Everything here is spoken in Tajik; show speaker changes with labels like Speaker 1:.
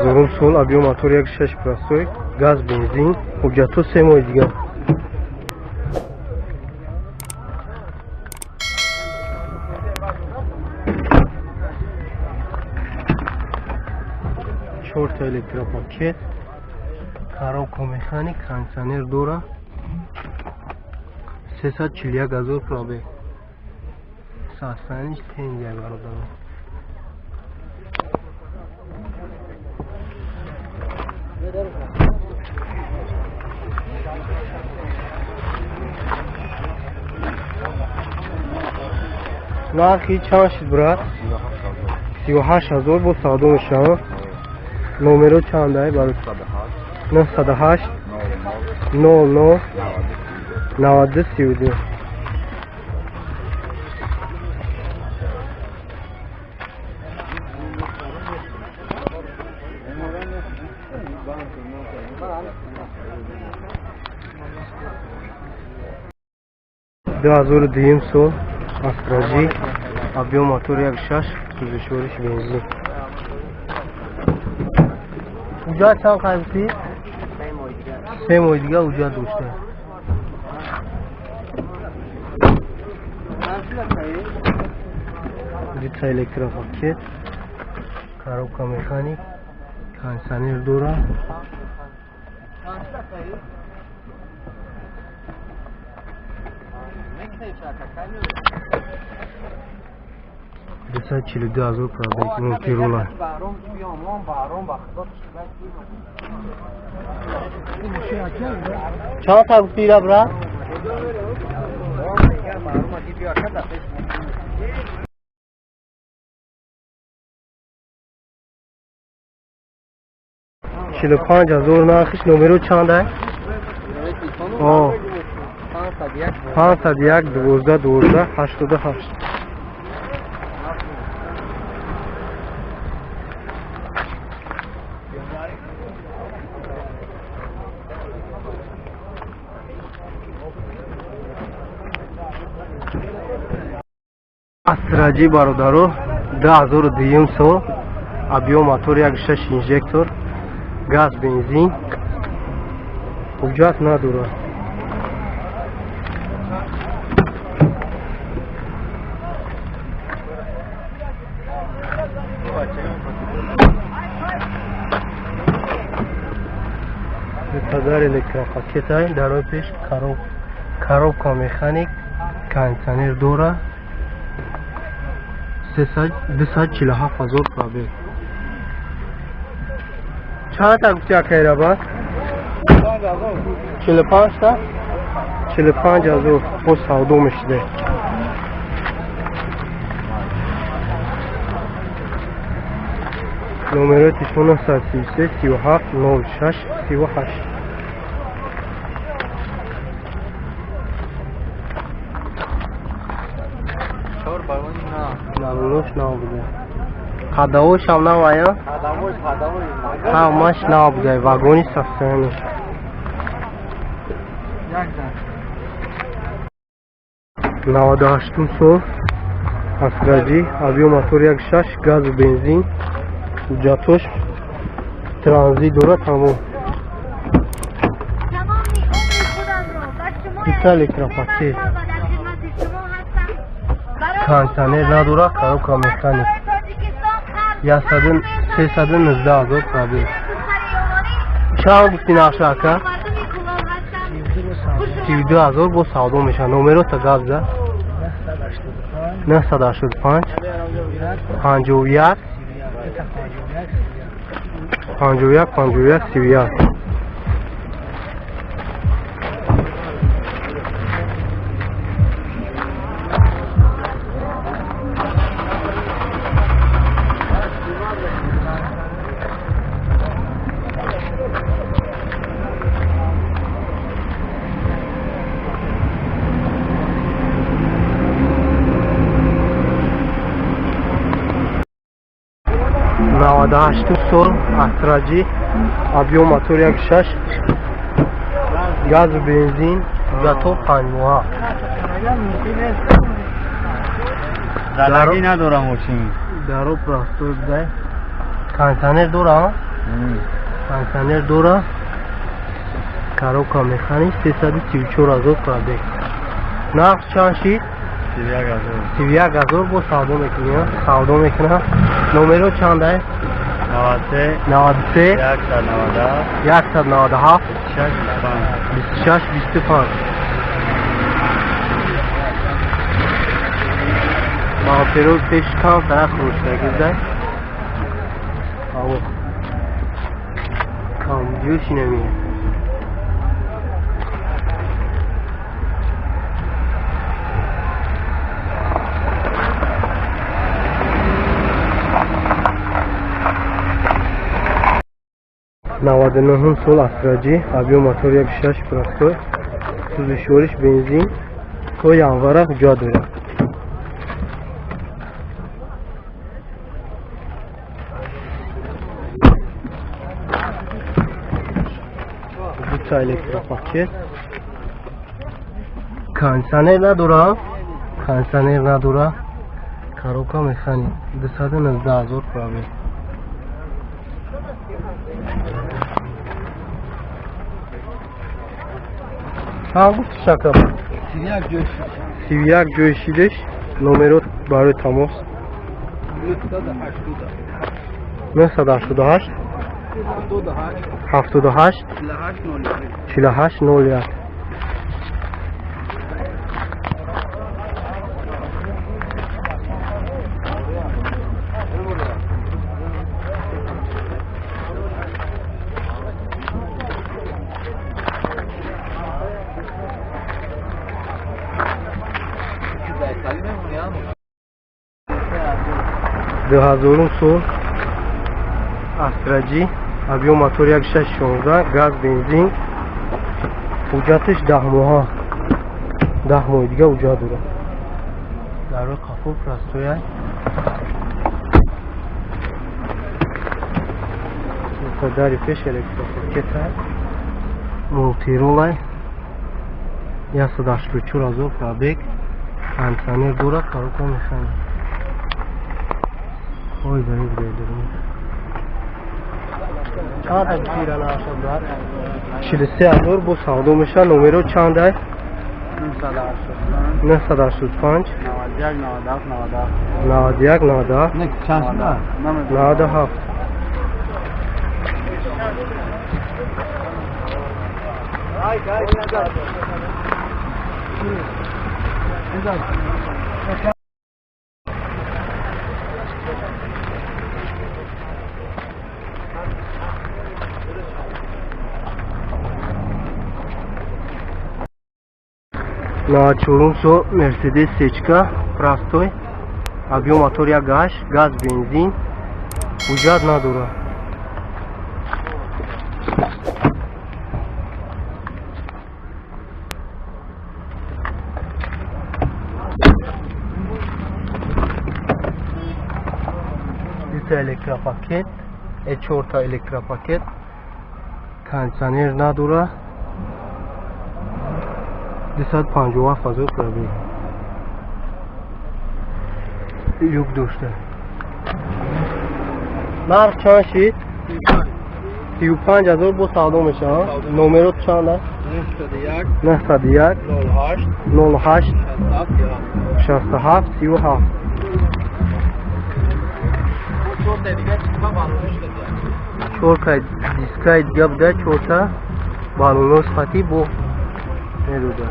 Speaker 1: 2000 сол, объем мотор 1.6 простой, газ, бензин, ҳуҷҷатҳо 3 моҳи дигар. Чорта электропакет, коробка механик, кондиционер дора, 341 ҳазор пробег. Састаниш тенҷа бародарон. Нархи чанд шуд, брат? 38 ҳазор бо савдо мешавад. Номеро чанд ай барои? 908 00 92 32. 2002 сол, Астра Ҷи, объем мотор 1.6, сӯзишвориш бензин. Ҳуҷҷат чанд қайбти? 3 моҳи дигар ҳуҷҷат дошта. Дита электропакет, коробка механик, кондиционер дора. 242 ҳазор пробег, мултирула. Чанд та гуфти ира, брат? 45 ҳазор нархиш. Номеро чанд ай? 501 12 12 88. Астра Ҷи, бародаро, 2002 сол, объем мотор 1.6 инжектор, газ, бензин, ҳуҷҷат надорад. Падар электропакетай, дарои пеш коробка механик, кондиционер дора, 247 ҳазор пробег. Чанд та гуфти, акайраба? 45 та? 45 ҳазор бо савдо мешиде. Номерои телефон 933 37 06 38. Навнош нав буда. Ходовойшам навая? Ҳамаш нав буда. Вагони сафсани. 98 сол, Астра Ҷи, объем мотор 1.6, газу бензин, ҳуҷҷатош транзит дора, тамом. Дита электропакет. Кондиционер надора, коробка механик. 319 ҳазор пробег. Чанд гуфти нархша, ака? 32 ҳазор бо савдо мешавад. Номерота гап за. 985 51 51 51 31. 98 сол, Астра Ҷи, объем мотор 1.6, газу бензин, ҳуҷҷатҳо 5 моҳа.
Speaker 2: Залагӣ надорам мошин.
Speaker 1: Даро простой будай. Кондиционер дора? Кондиционер дора. Коробка механик 334 ҳазор пробег. Нарх чанд шид? 31 ҳазор бо савдо мекунӣ? Савдо мекунам. Номеро чанд ай?
Speaker 2: 93
Speaker 1: 93
Speaker 2: 197
Speaker 1: 197
Speaker 2: 26
Speaker 1: 26 25. Бамперо пеш кам тараф рӯштагиздай. Аво. Камдиёши намеяд. Наваду нӯҳум сол Астра Ҷи, объём мотор 1.6 простой, сӯзишвориш бензин, то январа ҳуҷҷат дорад. Дута электропакет. Кондиционер надора, кондиционер надора. Коробка механик 219 ҳазор пробег. Чанд гуфти шака? 31 ҷои шидаш. Номерот барои тамос 988 78 48 01. 2000 сол Астра Ҷи, объём мотор 1.6 16, газ бензин, ҳуҷҷаташ 10 моҳа, 10 моҳи дига ҳуҷҷат дорад. Дар рӯи қафо простоя. Дари пеш электропакета, мултиролай, 184 ҳазор пробег, кондиционер дорад, коробка механик. Ой, замин бедорим. Чанд та гира наша брат? 43 ҳазор бо савдо меша. Номеро чанд ай? 985
Speaker 2: 91 97 97
Speaker 1: 91 97 97. 94 сол Мерседес Сечка простой, объём мотор 1.8, газ бензин, ҳуҷҷат надорад. Дута электропакет, чорта электропакет, кондиционер надорад. 257 ҳазор пробег. Люк дошта. Нарх чанд шид? 35 ҳазор бо савдо мешавад. Номерот чанд аст? 901 08 67 37. Чорта дискаи дига буда, чорта балонош хати бо медода.